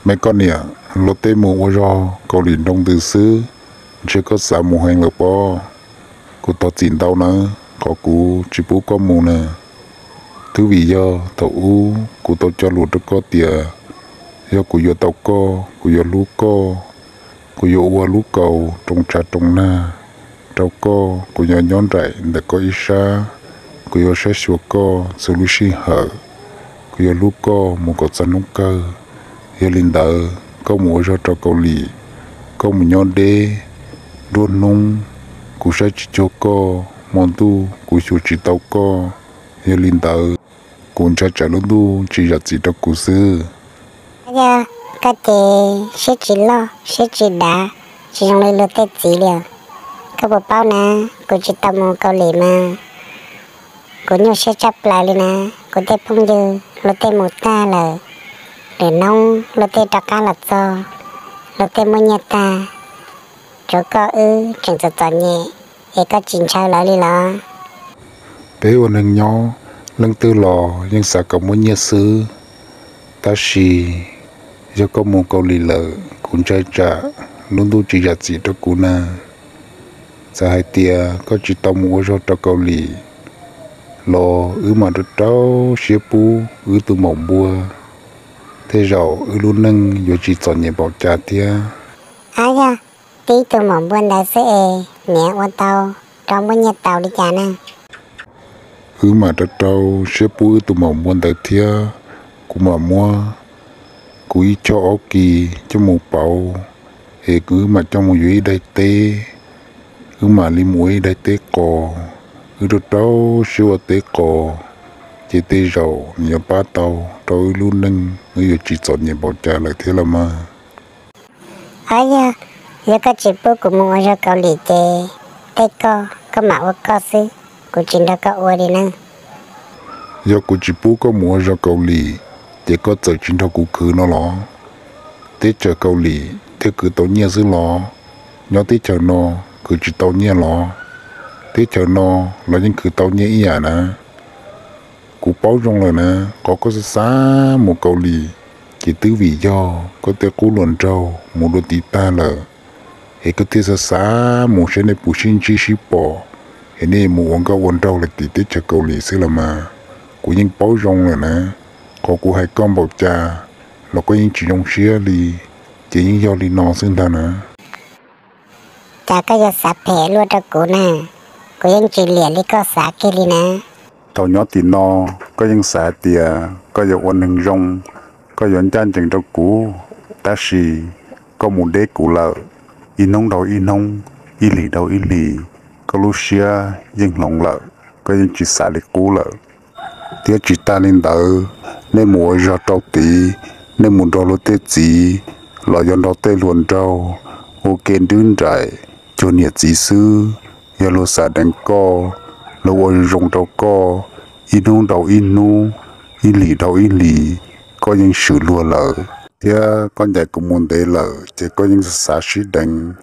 Me koj niam, luag tej mus ua zog Kaus Lim nroo ntws xwb, ntshe koj xav mus heev lawm pob. Kuv thov txim ntau nawb, qhov kuv tsis pub koj mus na. Twb vim yog thaum ub kuv tau cog lus rau koj tias yog kuv yuav tau koj, kuv yuav hlub koj, kuv yuav ua lub kaus roo tshav roo nag rau koj, kuv yuav nyob nraim ntawm koj ib sab, kuv yuav saib xyuas koj txhua lub sij hawm, kuv yuav hlub koj mus kom txog hnub kawg. Yog li ntawd koj mus ua zog rau Kaus Lim, koj mus nyob deb nruab hnub, kuv saib tsis cuag koj, hmo ntuj kuv xyuas tsis tau koj. Yog li ntawd, kuv ntshai tsam lub ntuj tsis zam txim rau kuv xwb. Yog koj ces siab tsis loj siab tsis dav, tsis zoo li luag tej txiv li. Koj puas paub na, kuv tsis tau mus Kaus Lim mas kuv nyuaj siab tshaj plaws li na. Kuv tej phooj ywg luag tej mus tag lawm, lwm hnub luag tej rov qab los txog, luag tej muaj nyiaj tag, tsuav koj wb tseem txom txom nyem, es koj tsis ntshaw lawv li los? Peb ua neeg nyob, leej twg los yeej xav kom muaj nyiaj xwb. Tab sis yog koj mus Kaus Lim lawm, kuv ntshai tsam lub ntuj tsis zam txim rau kuv na. Txawm hais tias koj tsis tau mus ua zog rau Kaus Lim los wb mam rau rau siab pub wb tus maum npua, tej zaum wb lub neej yuav tsis txom nyem npaum cas thiab. Ab yog, tib tug maum npua ntawd xwb es niam ua tau rau muaj nyiaj tau li cas na? Wb mam rau rau siab pub wb tus maum npua ntawd thiab. Kuv mam muab kuv ib choj ob kis coj mus pauv, es wb mam coj mus yuav ib daim teb. Wb mam li mus ua ib daim teb qos, wb rau rau siab ua teb qos, ces tej zaum nws yuav pab tau rau wb lub neej, wb yuav tsis txom nyem npaum cas lawm thiab los mas. Ab yog, yog koj tsis pub kuv mus ua zog Kaus Lim ces tej koj koj mam ua koj xwb, kuv tsis nrog koj ua li na. Yog kuv tsis pub koj mus ua zog Kaus Lim, ces koj txawm tsis nrog kuv khwv no los? Teb chaws Kaus Lim thiaj khwv tau nyiaj xwb los? Nyob teb chaws no khwv tsis tau nyiaj los? Teb chaws no los yeej khwv tau nyiaj ib yam na. Kuv paub zoo lawm na, qhov koj xav xav mus Kaus Lim ces twb vim yog koj tej qub hluas nraug mus dua tid tag lawm, es koj thiaj xav xav mus saib nej puas sib ntsib sib pom, es nej mus ua nkauj ua nraug lawm tim teb chaws Kaus Lim xwb los mas. Kuv yeej paub zoo lawm na, qhov kuv hais koj npaum cas los koj yeej tsis zoo siab li, ces yeej yog li no xwb ntag na. Cas koj yuav xav phem luaj rau kuv na, kuv yeej tsis liam li koj xav kiag li na. Thaum nyob tim no, koj yeej xav hais tias koj yuav ua neeg zoo, koj yuav ncaj ncees rau kuv, tab sis koj mus deb kuv lawm. Ib hnub dhau ib hnub, ib hlis dhau ib hlis, koj lub siab yeej hloov lawm, koj yeej tsis xav li qub lawm. Thiab tsis tag li ntawd, nej mus ua zog rau tid, nej mus nrog luag tej txiv los yog nrog tej hluas nraug ua ke nrwb nraim cuag niam txiv xwb. Yog luag xav deev koj, luag ua zoo rau koj, ib hnub dhau ib hnub, ib hlis dhau ib hlis, koj yeej swm luag lawm. Thiab koj ncaim kuv mus ntev lawm ces koj yeej xav sib deev.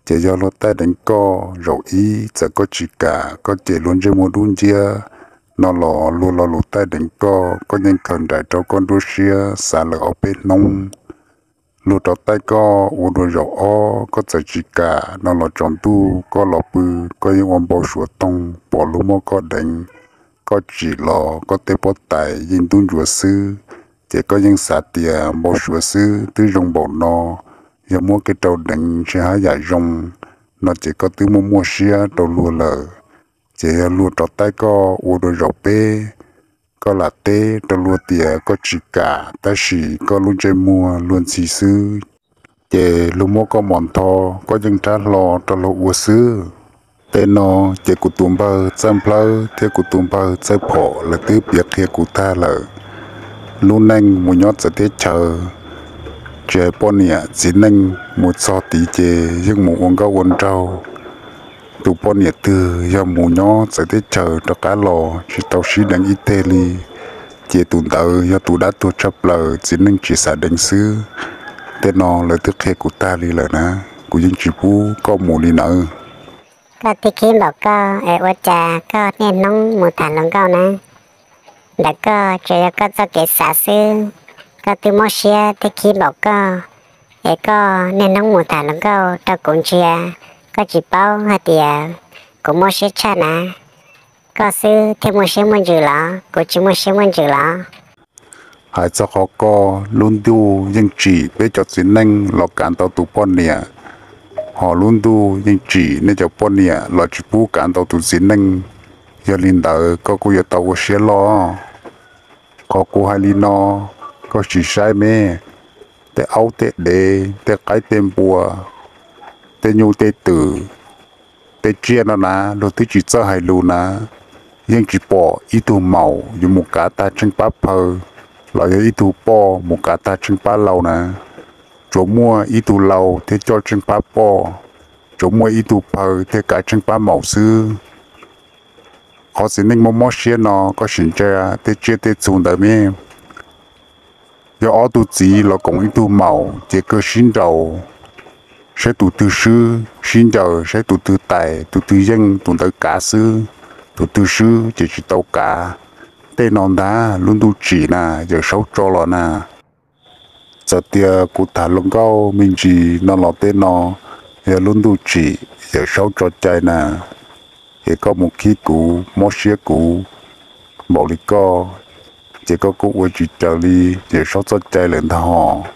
Ces yog luag taij deev koj zaum ib, txawm koj tsis kam, koj cem luag ntsej muag dub nciab no los luag lo lus taij deev koj, koj yeej khaws nraim rau koj nruab siab xav lawm ob peb hnub. Luag rov taij koj ua dua zaum ob, koj txawm tsis kam no los tsaus ntuj koj los pw, koj yeej ua npau suav toog pom luag muab koj deev. Koj tsim los koj tej pob tais yeej ntub ntsuav xwb, ces koj yeej xav tias npau suav xwb twb zoo npaum no, yog muab kev rau deev ntshe haj yam zoo no ces koj twb muaj muaj siab rau luag lawm. Ces yog luag rov taij koj ua dua zaum peb, koj lam teb rau luag tias koj tsis kam, tab sis koj lub ntsej muag luag ntxhi xwb, ces luag muab koj mos ntho, koj yeej rhab hlo rau luag ua xwb. Tej no ces kuv tus npawg Txawj Nplhawb thiab kuv tus npawg Txawj Phom lawv twb piav qhia kuv tag lawm. Lub neej mus nyob txawv teb chaws, tsis hais poj niam txiv neej, mus txog tid ces yeej mus ua nkauj ua nraug. Tus poj niam twg yog mus nyob txawv teb chaws rov qab los tsis tau sib deev ib teg li, ces tus ntawd yog tus dab tuag tshaj plaws, txiv neej tsis xav deev xwb. Tej no lawv twb qhia kuv tag li lawm na, kuv yeej tsis pub koj mus li nawb. Koj tib khib npaum koj es ua cas koj niaj hnub mus tham hluas nkauj na? Ntawm koj tsuas yog koj txoj kev xav xwb, Koj twb mob siab thiab khib npaum koj, es koj niaj hnub mus tham hluas nkauj rau kuv ntsia, koj tsis paub hais tias kuv mob siab tshaj na. Koj xwb thiaj muaj siab muaj ntsws los, kuv tsis muaj siab muaj ntsws los? Hais txog qhov koj, lub ntuj yeej tsim peb cov txiv neej los kav ntau tus poj niam, hos lub ntuj yeej tsim nej cov poj niam los tsis pub kav ntau tus txiv neej. Yog li ntawd koj kuj yuav tau ua siab loj. Qhov kuv hais li no, koj sim saib me, tej aub tej dev, tej qaib tej npua, tej nyuj tej twm, tej tsiaj no na, luag twb tsis txawj hais lus na, yeej tsis pom ib tug maum yuav mus kav tag tsheej pab phaw, los yog ib tug poj mus kav tag tsheej pab lau na. Tsuas muaj ib tug lau thiaj coj tsheej pab poj, tsuas muaj ib tug phaw thiaj kav tsheej pab maum xwb. Qhov txiv neej mob mob siab no koj sim ntsia tej tsiaj tej txhu ntawd me. Yog ob tug txiv los koom ib tug maum ces kawg sib nraus, saib tus twg swb, sib ncaws saib tus twg tais tus twg yeej tus ntawd kav xwb, tus twg swb ces tsis tau kav. Tej no ntag lub ntuj tsim na, Yawm Saub tso los na. Txawm tias kuv tham hluas nkauj me ntsis no los tej no yog lub ntuj tsim, Yawm Saub tso cai na. Es koj mus khib kuv, mob siab kuv npaum li koj, ces koj kuj ua tsis raws li Yawm Saub txoj cai lawm ntag hos.